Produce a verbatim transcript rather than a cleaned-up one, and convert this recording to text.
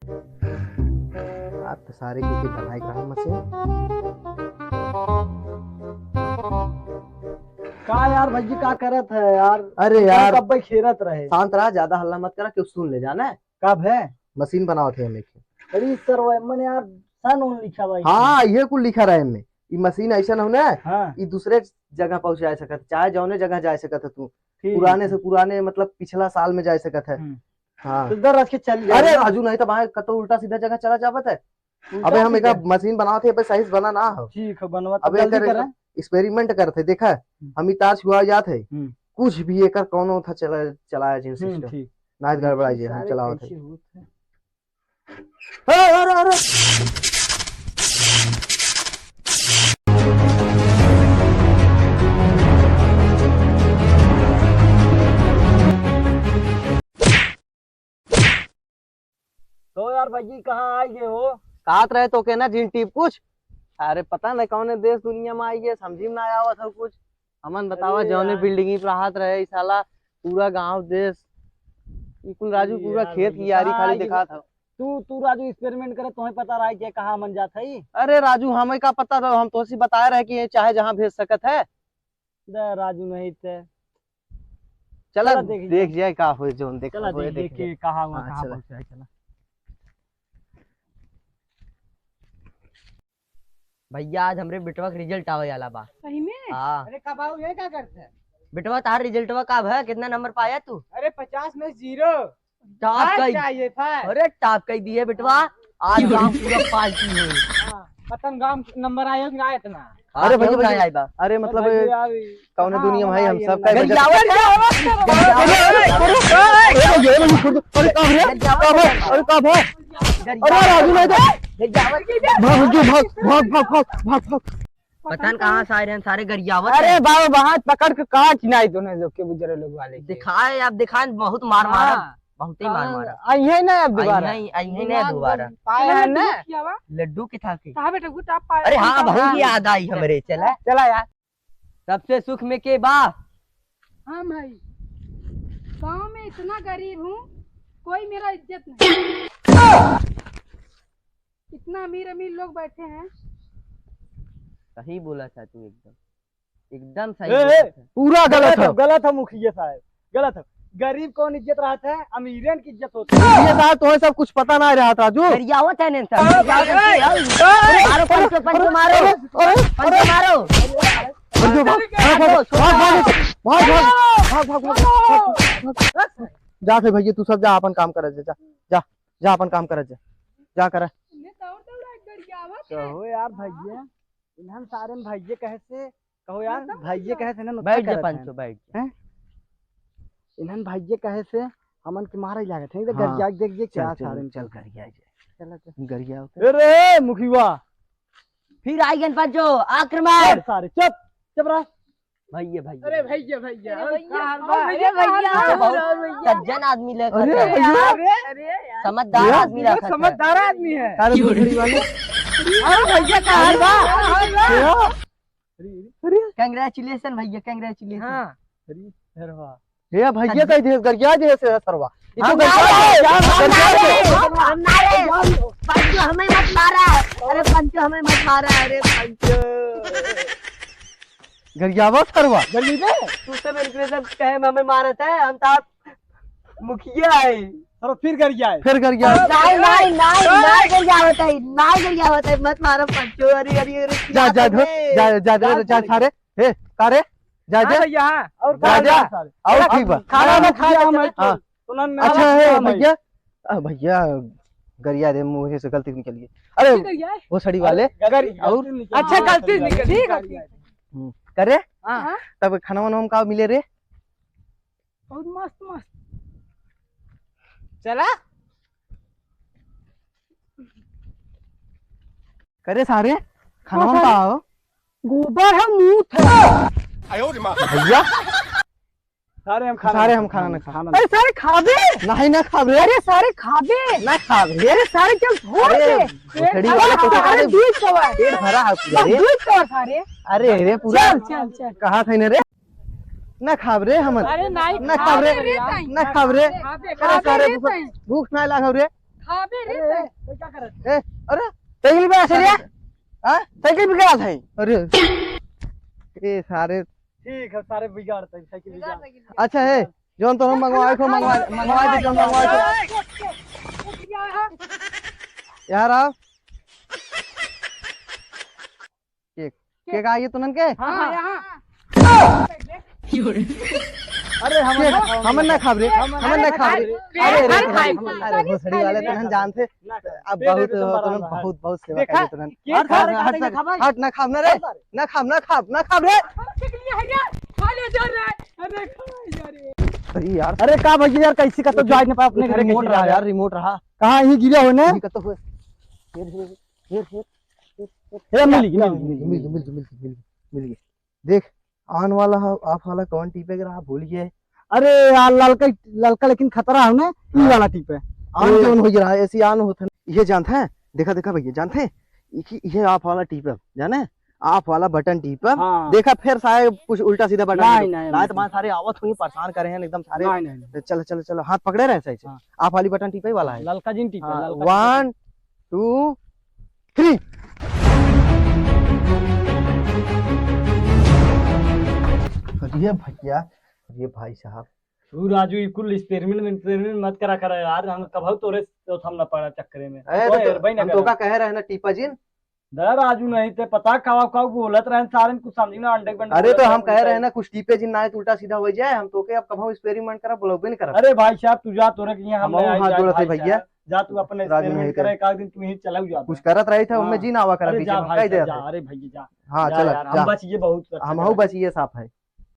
आज तो सारे के, के बनाए के रहा मशीन। का यार भैया, का करत है यार? अरे यार, कब्बे खेलत रहे। शांत रहा, ज्यादा हल्ला मत करा, केहू सुन ले, जाना है? कब है? मशीन बनावत है एमे के। अरे सर, वो एमन यार सन उन लिखा भाई। हाँ, ये कुल लिखा रहा है एमे। ई मशीन ऐसा हो ना, हाँ। ई दूसरे जगह पहुँचा सकत, चाहे जौने जगह जा सकत है तू। ठीक। पुराने से पुराने, मतलब, पिछला साल में जा सकत है। हम्म। हाँ। तो इधर रख के चल जाए अरे ना। राजू, नहीं तो भाई, कतो उल्टा सीधा जगह चला जावत है। उल्टा अबे हम सीधा? एक मशीन बनावत है, अबे सही से बना ना हो। ठीक है, बनवा तो अबे जल्दी एकर करा। Experiment करत है, देखा, हम्म। हम ई तार छुआ जात है, हम्म। कुछ भी एकर कौनो था चला, चलाया जिन हम्म, system। ठीक। ना गड़बड़ा जे हम सारे चलावत है। कैसे होत है? अरे, अरे, अरे। तो यार भैया, कहाँ आ गए हो? कहत रहे तो के ना जिन टीप कुछ। अरे पता नहीं कौने देश दुनिया में आई गए, समझी में ना आवत हो कुछ। हमन बतावा, अरे जौने यार। Building ही पे रहत रहे ई साला, पूरा गांव देश, ई कुल राजू अरे पूरा यार खेत भैया, कियारी कहाँ खाली आ गए? दिखात हो। तू, तू राजू experiment करे, तुम्हें पता रहा है कि कहाँ मन जात है? अरे राजू, हमें का पता था, हम तोसी बताए रहे कि ये चाहे जहाँ भेज सकत है। दे राजू नहीं ते। चला चला देख देख जाए। जाए का होए, जौन देखा चला होए देख, देख देख के। के कहाँ हुआ, हाँ, कहाँ चला। पहुँचा है, चला। भैया, आज हमरे बेटवा के result आवे वाला बा। सही में? हाँ। अरे कब आओ, ये क्या करते हैं? बेटवा, तार resultवा का भा, कितना number पाया तू? अरे पचास में zero। Top फाइव कई चाहिए, फाइव। अरे top कई दिए बेटवा, आज गांव पूरा party होई। हाँ, पता न गांव नंबर आया कि ना इतना। अरे हाँ, भैया, केहू ना भैया। आइबा। अरे मतलब, अरे भैया, अभी कौन हाँ, दुनिया में भाई, हम भाई, सब हम का गरियावत है। अरे, अरे, अरे, अरे, अरे, छोड़ दो। अरे, का भा? अरे, का भा? अरे, का भा? अरे, राजू, नहीं तो। गरियावत। भाग, भाग, भाग। पता न कहाँ से आए रहे हैं, सारे गरियावत अरे हैं। बाबा, हाथ पकड़ के काट नहीं दोनों लोग के, बुजुर्ग लोग वाले के। दिखाए, आप दिखाए, बहुत मार मारा। हाँ। बहुते मार मारा। आई है ना अब दोबारा। आई है, आई है ना दोबारा। पाया है ना? लड्डू के था के? कहाँ बेटा, गुट आप पाया अरे हाँ, है? बहुत याद आई हमरे, चला। चला यार। सबसे सुख में के बा? हाँ भाई, गांव में इतना गरीब हूँ, कोई मेरा इज्जत नहीं। इतना अमीर अमीर लोग बैठे हैं। सही बोला था तू एकदम। एकदम सही ए, बोला ए, था। पूरा गलत गलत है, है। गलत है मुखिया साहब, गलत है। गरीब कौन इज्जत रहत है, अमीरन की इज्जत होती है। मुखिया साहब, तुम्हें सब कुछ पता ना रहत, राजू। गरियावत है ने सब। अरे, गरियावत है, अरे, आओ। अरे, मारो, अरे, पंचो, पंचो, अरे, मारो। अरे, अरे, पंचो, अरे, मारो। पंचो, भाग, भाग, भाग, भाग, भाग। जात है भैया, तू सब जा, अपन काम कर, जा, जा, जा, अपन काम कर, जा, जा कर। इन्हें दौड़ दौड़ा गरियावत है। कहो यार भैया, इन्हन सारे में भैया कहे से कहो यार, मतलब भैया कहे से ना नुक्ता बैठ जा करत पंचो, हैं। बैठ जा। हैं? इन्हन भैया कहे से हमन के मारे लागत हैं, इधर हाँ। गरिया देख, देख चल, क्या चल, सारे में चल, चल। गरिया जा। चल, चल। गरिया होते। ए रे, मुखिया। फिर आई गन पंचो, आक्रमण। चुप सारे, चुप, चुप रह। भैया, भैया। अरे भैया, भैया, अरे और भैया, का हाल अरे बा? भैया, अरे भैया, भैया। बहुत सज्जन आदमी लेखा अरे था। भैया। अरे, अरे यार। समझदार यार, आदमी लेखा था। समझदार आदमी है। अरे भोसड़ी वाले। अरे भैया, का हाल बा? अरे, अरे। Congratulation भैया, congratulation। हाँ। अरे, अरे वाह। हे भैया, कह दे, गरिया दे से सरवा। ई तो हम ना गरिया रे, दे, हम ना गरिया रे, दे। हम ना रे। पंचो, हमें मत मारा। अरे पंचो, हमें मत मारा। अरे पंचो। गरियावा सरवा। जल्दी दे। तू सब इनके सब कहे में हमें मारत है, हम तो आप मुखिया है। अरे फिर गरिया है। फिर गरिया है। नहीं, नहीं, नहीं, नहीं गरियावत है, नहीं गरियावत है, मत मारो पंचो। अरे, अरे, अरे, जा, जा, जा, जा, जा, जा, जा, सारे। हे, का रे? जा, हाँ जा। भैया, हाँ। और जा, का जा। हाल बा? और ठीक बा। खाना ना खा लिया हम। हाँ। उन्होंने अच्छा है, खाना भैया। आ, भैया, गरिया दे, मुँह से गलती निकल गई। अरे, ठीक है, ये। भोसड़ी वाले। गलती निकल और? गई। अच्छा, गलती निकल गई। ठीक है, ठीक है। हम्म, करे? हाँ। तब खाना वाना हम का मिले रे? बहुत मस्त, मस्त। चला। करे सारे, खाना हाँ, वाना सारे। का हो? गोबर है, मूत है। भैया, सारे हम खाना सारे ना हम खाना ना खा। खाना अरे सारे खाबे। नहीं ना खाबे। अरे सारे खाबे। ना खाबे। अरे सारे क्या भोर अरे, दे। भोसड़ी अरे वाले तो सारे सारे दूध चवा। पेट भरा है पूरा बस रे। दूध चवा सारे। अरे रे पूरा। चल, चल, चल। कहा था इन्हें रे? ना खाब रे हमन। अरे नहीं ना खाब रे। खाबे रे ताई। ना खाब रे। खाबे, अरे खाबे सारे रे भूख, ताई। भूख ना लागब रे। हाँ बे रे। ए, अरे साइकिल पे आ, सारे। हाँ? साइकिल पे क्या है? अरे, ए सारे। ठीक है, सारे बिगाड़ दे, साइकिल बिगाड़। अच्छा है, जौन तो हम मंगवाए को, मंगवाए, मंगवाए थे, जौन मंगवाए थे। यार आओ। केक, केक आइए तुनन के? हाँ, हाँ, यहाँ। अरे हम केक, ना खाओ, हमन ना खाब रे, हमन ना खाब रे। अरे, अरे, अरे, अरे, भोसड़ी वाले तुनन जानते, अब बहुत, तुनन बहुत, बहुत सेवा करी तुनन। हट, हट, हट, हट, ना खाब ना रे, ना खाब, ना खाब, ना खाब रे। अरे यार, अरे का भैया यार, कैसे का तो ज्वाइन ना पाए अपने घरे, रिमोट रहा यार, रिमोट रहा। कहाँ ही गिरा हो ना? कतो हुए। हेर, हेर, हेर, हेर, हेर। ए, मिल गई, मिल गई, मिल गई, मिल गई, मिल गई, मिल गई, मिल गई। देख, आन वाला है, आप वाला कौन टीपे के रहा, भूल गए। अरे यार, ललका, ललका लेकिन खतरा है ना, ई हाँ। वाला टीपे। आन ए। जौन हो रहा है, ऐसी आन होत है। ये जानत है, देखा, देखा भैया, जानत है, ये, ये आप वाला टीपे, जाने? आप वाला बटन टीपे। हाँ। देखा, फिर सारे कुछ उल्टा सीधा बटन नहीं, टीपे। नहीं, नहीं, तो नहीं। वहाँ सारे आवत हुई, परेशान करे हैं एकदम सारे। नहीं, नहीं, नहीं। चलो, चलो, चलो, हाथ पकड़े रहे सही से। हाँ। आप वाली बटन टीपे वाला है। ललका जिन टीपे, हाँ, ललका वन, टीपे। टू, थ्री। अरे भैया, अरे भाई साहब। तू राजू, ई कुल experiment, experiment मत करा करा यार, हम कभू तोरे तो हम ना पड़ा चक्करे में। अरे तो तो, भाई ना हम तो करा। का कहे रहे ना टीपा जिन? दे राजू, नहीं ते पता कावा कावा बोलत रहे सारे, कुछ समझी ना, अंडे बंडे अरे बोलत तो रहे, हम कहे रहे ना, कुछ टीपे जिन ना आए तो उल्टा सीधा हो जाए, हम तो के अब कभू experiment करा, बुलावे नहीं करा। अरे भाई साहब, तू जा, तोरे के यहाँ हम हमहू नहीं हाथ जाए जोड़त है भाई भैया। साहब। जा तू अपने राजू experiment नहीं करे, करे। एक आध दिन तू ही चला जा। कुछ करत रही था, हाँ। उनमें जिन आवा करा अरे बीच जा में, भाई कह दे जा, रहा था। अरे भैया जा। हाँ, जा चला, यार, हम जा। बचिए बहुत अच्छा हमहू लगा। बचिए साफ है।